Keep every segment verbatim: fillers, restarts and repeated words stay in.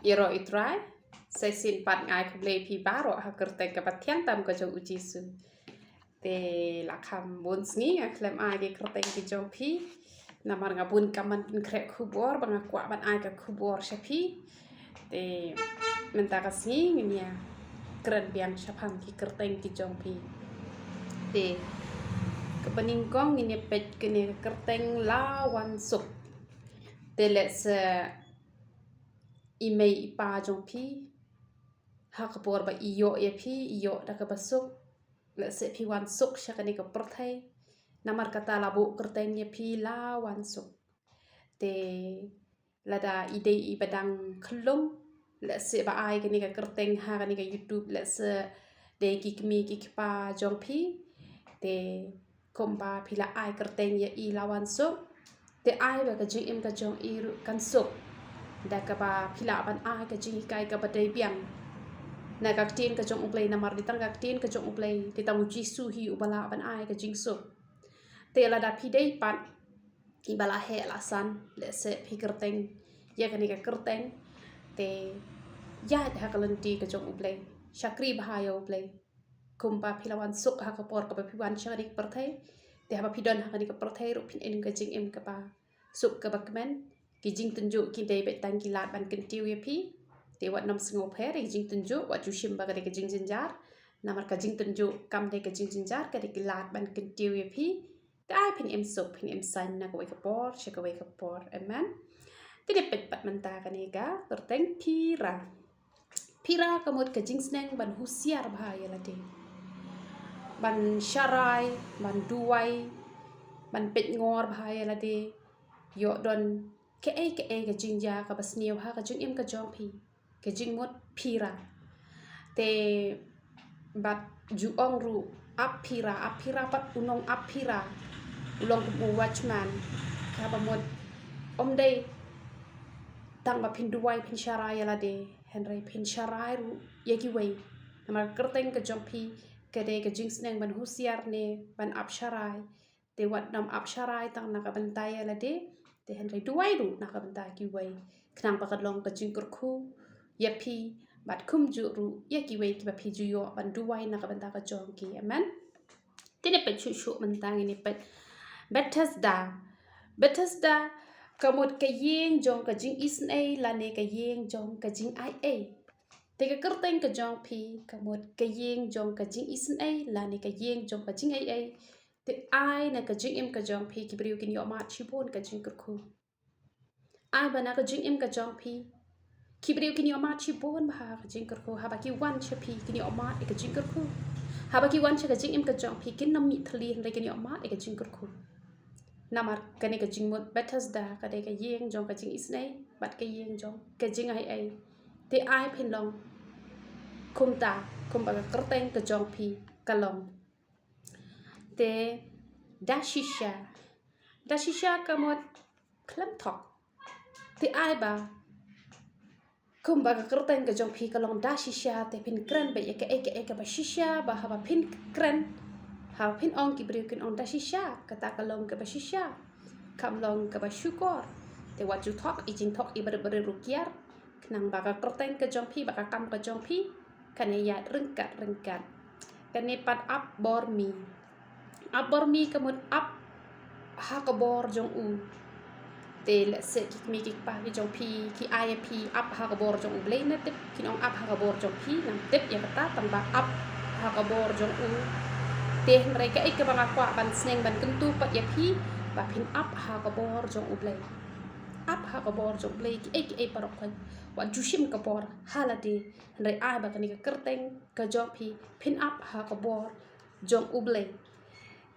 Ïaroh ïa u Trai. Sa shisien pat nga ai khublei ïa phi baroh ha ka kyrteng kaba thiang tam ka jong u Jisu. Te la kham bun sngi nga khlem ai ki kyrteng ki jong phi. Namar nga bun kam ban pynkhreh khubor ba nga kwah ban ai ka khubor sha phi. Te mynta ka sngi ngin ïa kren biang shaphang ki kyrteng ki jong phi. Te kaba nyngkong ngin ïa peit kane ka kyrteng Lawansuk. Te lehse i mei i pa jong phi, ha ka por ba i ïoh ïa phi, i ïoh da kaba suk. Lehse phi wan suk sha kane ka pyrthei. Namar kata la buh kyrteng ïa phi Lawansuk. Te lada i dei iba dang khyllung, lehse ba ai kane ka kyrteng ha kane ka YouTube, lehse dei ki kmie ki kpa jong phi. Te kumba phi la ai kyrteng ïa i Lawansuk, te ai ba ka jingim ka jong i ruh kan suk. Da kaba phi lah ban ai ka jinghikai kaba dei biang na ka ktien ka jong U Blei, namar dei tang ka ktien ka jong U Blei, dei tang u Jisu hi uba lah ban ai ka jingsuk. Te lada phi dei pat iba la heh la san, lehse phi kyrteng ïa kane ka kyrteng, te ïaid ha ka lynti ka jong U Blei, shakri bha ïa U Blei. Kumba phi la wan suk ha ka por kaba phi wan sha kane ka pyrthei, te haba phi don ha kane ka pyrthei ruh phin im ka jingim kaba suk kaba kmen. Ki jingtynjuh ki dei beit tang ki lad ban kyntiew ïa phi. Te wat nym sngewpher ïa ki jingtynjuh, wat ju shim ba ka dei ka jingjynjar. Namar ka jingtynjuh kam dei ka jingjynjar, ka dei ki lad ban kyntiew ïa phi. Te ai phin im suk, phin im saiñ na kawei ka por sha kawei ka por. Amen. Te dei peit pat mynta kane ka kyrteng Phira. Phira ka mut ka jingsneng ban husiar bha ïa lade, ban sharai, ban duwai, ban peitngor bha ïa lade. Ïoh don kaei kaei ka jingjia kaba sniew ha ka jingim ka jong phi, ka jingmut Phira. Te bad ju ong ruh ap Phira, ap Phira pat u nong ap Phira u long kum u watchman. Kaba mut ym dei tang ba phin duwai phin sharai ïa lade, hynrei phin sharai ruh ïa kiwei. Namar ka kyrteng ka jong phi ka dei ka jingsneng ban husiar ne ban ap sharai. Te wat nym ap sharai tang na ka bynta ïa lade, te hynrei duwai ruh na ka bynta kiwei, khnang ba kan long ka jingkyrkhu ïa phi bad kumjuh ruh ïa kiwei kiba phi ju ïoh ban duwai na ka bynta ka jong ki. Amen. Te ngin peit shuh shuh mynta, ngin peit Bethesda. Bethesda ka mut ka ïing jong ka jingisynei lane ka ïing jong ka jingaiei. Te ka kyrteng ka jong phi ka mut ka ïing jong ka jingisynei lane ka ïing jong ka jingaiei. Te ai na ka jingim ka jong phi ki briew kin ïoh mad shibun ka jingkyrkhu. Ai ba na ka jingim ka jong phi ki briew kin ïoh mad shibun bha ka jingkyrkhu. Haba ki wan sha phi kin ïoh mad ïa ka jingkyrkhu. Haba ki wan sha ka jingim ka jong phi kin nym mih thylli hynrei kin ïoh mad ïa ka jingkyrkhu. Namar kane ka jingmut Bethesda ka dei ka ïing jong ka jingisynei bad ka ïing jong ka jingaiei. Te ai phin long kumta kumba ka kyrteng ka jong phi ka long. Te Dashisha. Dashisha ka mut khlem thok. Te ai ba kumba ka kyrteng ka jong phi ka long Dashisha, te phin kren beit ïa kaei kaei kaba shisha, ba haba phin kren, haba phin ong ki briew kin ong Dashisha, kata ka long kaba shisha, kam long kaba shukor. Te wat ju thok, i jingthok iba rit ba rit ruh kiar, khnang ba ka kyrteng ka jong phi, ba ka kam ka jong phi kan ïaid ryngkat ryngkat. Kane pat ap bor mi. Ap bor mi ka mut ap ha ka bor jong u. Te lehse ki kmie ki kpa ki jong phi ki ai ïa phi ap ha ka bor jong U Blei, na tip kin ong ap ha ka bor jong phi, ngam tip ïa kata, tang ba ap ha ka bor jong u. Te hynrei kaei kaba nga kwah ban sneng ban kyntu pat ïa phi, ba phin ap ha ka bor jong U Blei. Ap ha ka bor jong U Blei, kiei kiei baroh khoit, wat ju shim ka bor ha lade. Hynrei ai ba kane ka kyrteng ka jong phi phin ap ha ka bor jong U Blei.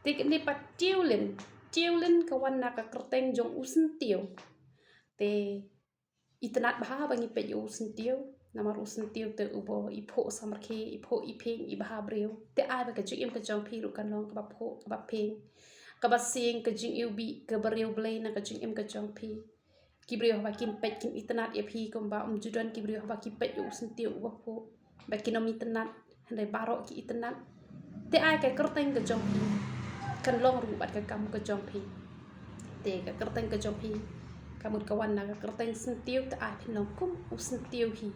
Te kane pat Tiulin. Tiulin ka wan na ka kyrteng jong u Syntiew. Te itynnad bha ba ngi peit ïa u Syntiew. Namar u Syntiew te uba i phuh samrkhie, i phuh i phieng, i bha briew. Te ai ba ka jingim ka jong phi ruh kan long kaba phuh kaba phieng, kaba sing, ka jingiwbih, kaba riewblei na ka jingim ka jong phi. Ki briew haba kin peit kin itynnad ïa phi, kumba ym ju don ki briew haba ki peit ïa u Syntiew uba phuh ba kin ym itynnad, hynrei baroh ki itynnad. Te ai ka kyrteng ka jong phi kan long ruh bad ka kam ka jong phi. Te ka kyrteng ka jong phi Ka mut ka wan na ka kyrteng syntiew, te ai phin long kum u syntiew hi.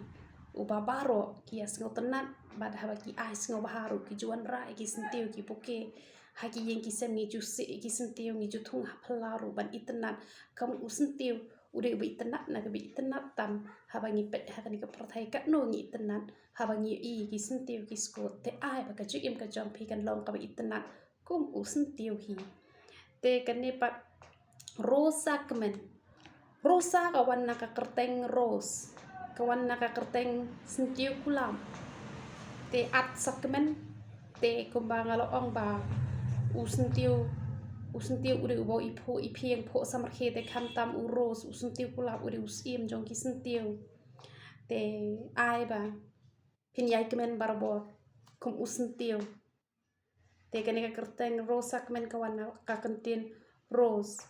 Uba baroh ki ïa sngewtynnat, bad haba ki ai sngewbha ruh ki ju wanrah ïa ki syntiew ki bouquet ha ki ïing ki sem, ngi ju sih ïa ki syntiew, ngi ju thung ha phyllaw ruh ban itynnat. Ka mut u syntiew u dei uba itynnat na kaba itynnat tam. Haba ngi peit ha kane ka pyrthei katno ngi itynnat, haba ngi ïohi ïa ki syntiew ki skud. Te ai ba ka jingim ka jong phi kan long kaba itynnat kum u syntiew hi. Te kane pat, rose sakmen. Rose ka wan na ka kyrteng rose, ka wan na ka kyrteng syntiew kulap. Te at sakmen, te kumba nga la ong ba u syntiew, u syntiew u dei uba iphuh iphieng, phuh samrkhie, te khamtam u rose, u syntiew kulap, u dei u syiem jong ki syntiew. Te ai ba phin ïai kmen barabor kum u syntiew. Te kane ka kyrteng rose sakmen ka wan na ka kyntien rose.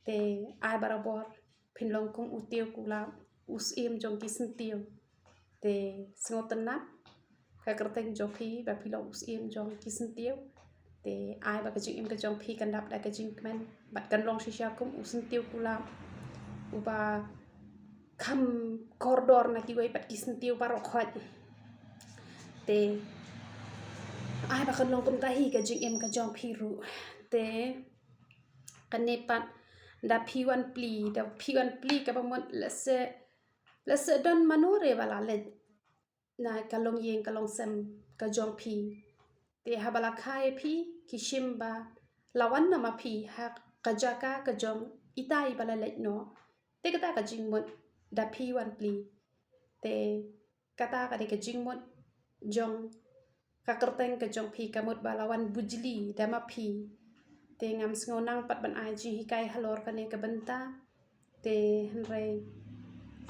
Te ai barabor phin long kum u tiew kulap, u syiem jong ki syntiew. Te sngewtynnat ka kyrteng jong phi ba phi long u syiem jong ki syntiew. Te ai ba ka jingim ka jong phi kan dap da ka jingkmen, bad kan long shisha kum u syntiew kulap uba kham kordor na kiwei pat ki syntiew baroh khoit. Te ai ba kan long kumta hi ka jingim ka jong phi ruh. Te kane pat, da phi wan plie, da phi wan plie kaba mut, lehse, lehse don mano re ba la leit na ka longïing ka longsem ka jong phi. Te haba la kha ïa phi, ki shim ba la wan na ma phi ha ka jaka ka jong itai ba la leit noh. Te kata ka jingmut da phi wan plie. Te kata ka dei ka jingmut jong ka kyrteng ka jong phi, ka mut ba la wan bujli da ma phi. Te ngam sngew nang pat ban ai jinghikai halor kane ka bynta. Te hynrei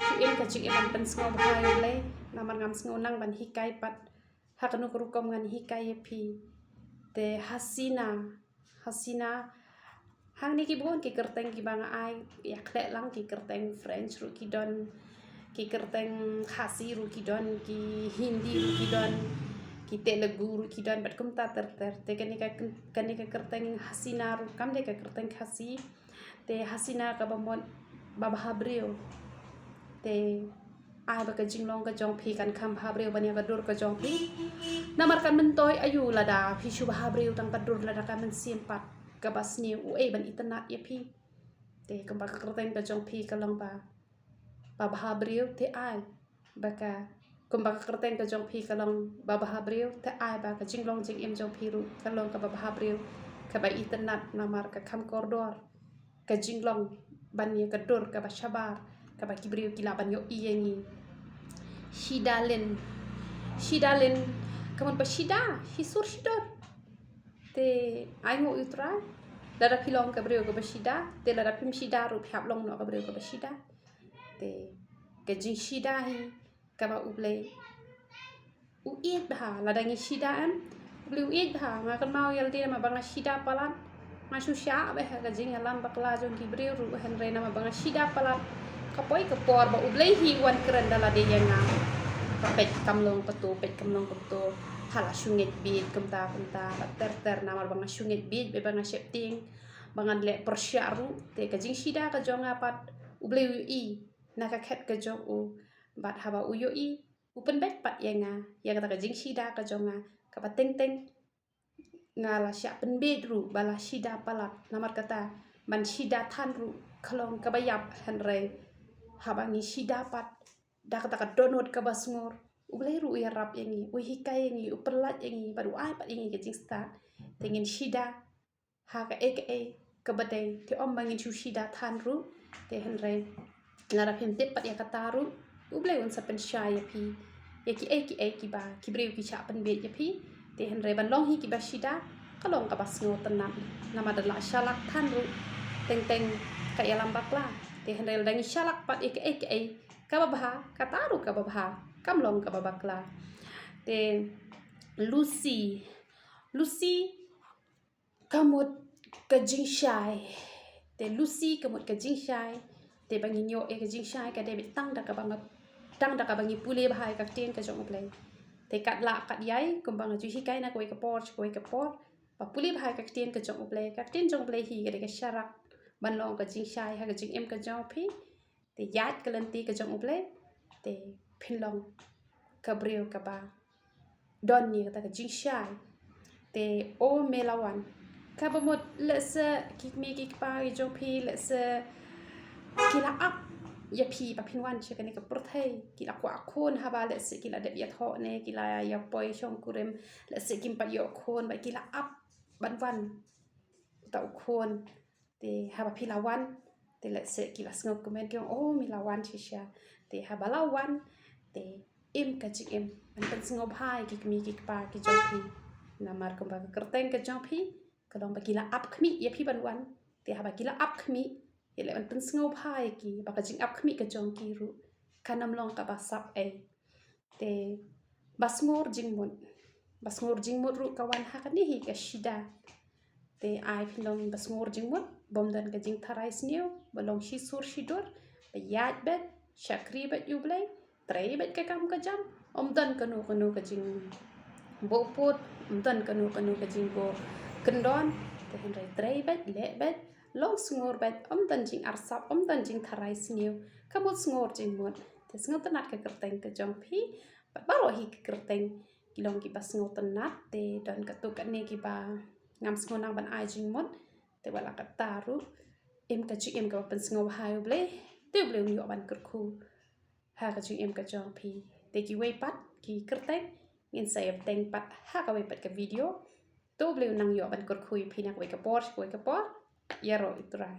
shu im ka jingim ban pynsngewbha ïa U Blei, namar ngam sngew nang ban hikai pat ha kano ka rukom, ngan hikai ïa phi. Te Hasina, Hasina, hangne ki bun ki kyrteng kiba nga ai, ïa khleh lang, ki kyrteng French ruh ki don, ki kyrteng Khasi ruh ki don, ki Hindi ruh ki don, ki Telugu ruh ki don, bad kumta ter ter. Te kane ka, kane ka kyrteng Hasina ruh kam dei ka kyrteng Khasi. Te Hasina kaba mut ba bha briew. Te ai ba ka jinglong ka jong phi kan kham bha briew ban ïa ka dur ka jong phi. Namar kan myntoi aïu lada phi shu bha briew tang ka dur, lada ka mynsiem pat kaba sniew, uei ban itynnat ïa phi? Te kumba ka kyrteng ka jong phi ka long ba, ba bha briew, te ai ba ka, kumba ka kyrteng ka jong phi ka long ba bha briew, te ai ba ka jinglong jingim jong phi ruh ka long kaba bha briew, kaba itynnat, namar ka kham kordor ka jinglong ban ïa ka dur kaba shabar, kaba ki briew ki lah ban ïohi ïa ngi. Shidalin, Shidalin, ka mut ba shida, shisur shidur. Te ai nguh ïa U Trai, lada phi long ka briew kaba shida, te lada phim shida ruh phi hap long noh ka briew kaba shida. Te ka jingshida hi kaba U Blei u ïeit bha. Lada ngi shida, em, U Blei u ïeit bha. Nga kynmaw ïa lade namar ba nga shida palat, nga shu shah bha ha ka jingïalam bakla jong ki briew ruh, hynrei namar ba nga shida palat, ka poi ka por ba U Blei hi u wan kren da lade ïa nga. Ba peit kam long kato, peit kam long kato. Ha la shu ngeit bieit kumta kumta, bad ter ter, namar ba nga shu ngeit bieit, ba nga sheptieng ba ngan leh pyrshah ruh. Te ka jingshida ka jong nga pat U Blei u ïohi na ka khet ka jong u. Bad haba u ïohi, u pynbeit pat ïa nga ïa kata ka jingshida ka jong nga, kaba teng teng nga la shah pynbeit ruh ba la shida palat. Namar kata, ban shida than ruh ka long kaba ïap, hynrei haba ngi shida pat da kata ka dohnud kaba sngur, U Blei ruh u ïarap ïa ngi, u hikai ïa ngi, u pyllait ïa ngi, bad u ai pat ïa ngi ka jingstad. Te ngin shida ha kaei kaei kaba dei, te ym ba ngin shu shida than ruh. Te hynrei lada phim tip pat ïa kata ruh, U Blei un sa pynshai ïa phi ïa kiei kiei kiba ki briew ki shah pynbeit ïa phi. Te hynrei ban long hi kiba shida ka long kaba sngewtynnat, namar da la shalak than ruh teng teng ka ïalam bakla. Te hynrei lada ngi shalak pat ïa kaei kaei kaba bha, kata ruh kaba bha, kam long kaba bakla. Te Lucy, Lucy, ka mut ka jingshai. Te Lucy ka mut ka jingshai. Te ba ngin ïoh ïa ka jingshai ka dei beit tang da kaba nga, tang da kaba ngi pule bha ïa ka ktien ka jong U Blei. Te katba lah katba ïai, kumba nga ju hikai na kawei ka por sha kawei ka por, ba pule bha ïa ka ktien ka jong U Blei. Ka ktien jong U Blei hi ka dei ka sharak ban long ka jingshai ha ka jingim ka jong phi. te ïaid ka lynti ka jong U Blei, te phin long ka briew kaba don ïa kata ka jingshai. Te o me la wan, kaba mut lehse ki kmie ki kpa ki jong phi lehse ki la ap ïa phi ba phin wan sha kane ka pyrthei, ki la kwah khun haba lehse ki la dep ïathoh ne ki la ïa poi shongkurim, lehse kim pat ïoh khun ba ki la ap ban wan uta u khun. Te haba phi la wan, te lehse ki la sngewkmen ki ong, o me la wan shisha. Te haba la wan, te im ka jingim ban pynsngewbha ïa ki kmie ki kpa ki jong phi. Namar kumba ka kyrteng ka jong phi ka long ba ki la ap khmih ïa phi ban wan. Te haba ki la ap khmih, ïa leh ban pynsngewbha ïa ki ba ka jingap khmih ka jong ki ruh kan ym long kaba sap ei. Te ba sngur jingmut, ba sngur jingmut ruh ka wan ha kane hi ka shida. Te ai phin long ba sngur jingmut, bym don ka jingtharai sniew, ba long shi sur shi dur, ba ïaid beit, shakri beit ïa U Blei, trei beit ka kam ka jam, ym don kano kano ka jingbuh pud, ym don kano kano ka jingbuh kyndon. Te hynrei trei beit, leh beit, long sngur beit, ym don jingarsap, ym don jingtharai sniew, ka mut sngur jingmut. Te sngewtynnat ka kyrteng ka jong phi bad baroh hi ki kyrteng ki long kiba sngewtynnat. Te don katto katne kiba ngam sngew nang ban ai jingmut. Te wat la katta ruh, im ka jingim kaba pynsngewbha ïa U Blei, te U Blei un ïoh ban kyrkhu ha ka jingim ka jong phi. Te kiwei pat ki kyrteng ngin sa ïa bteng pat ha kawei pat ka video. To U Blei un nang ïoh ban kyrkhu ïa phi na kawei ka por sha kawei ka por. Ïaroh ïa U Trai.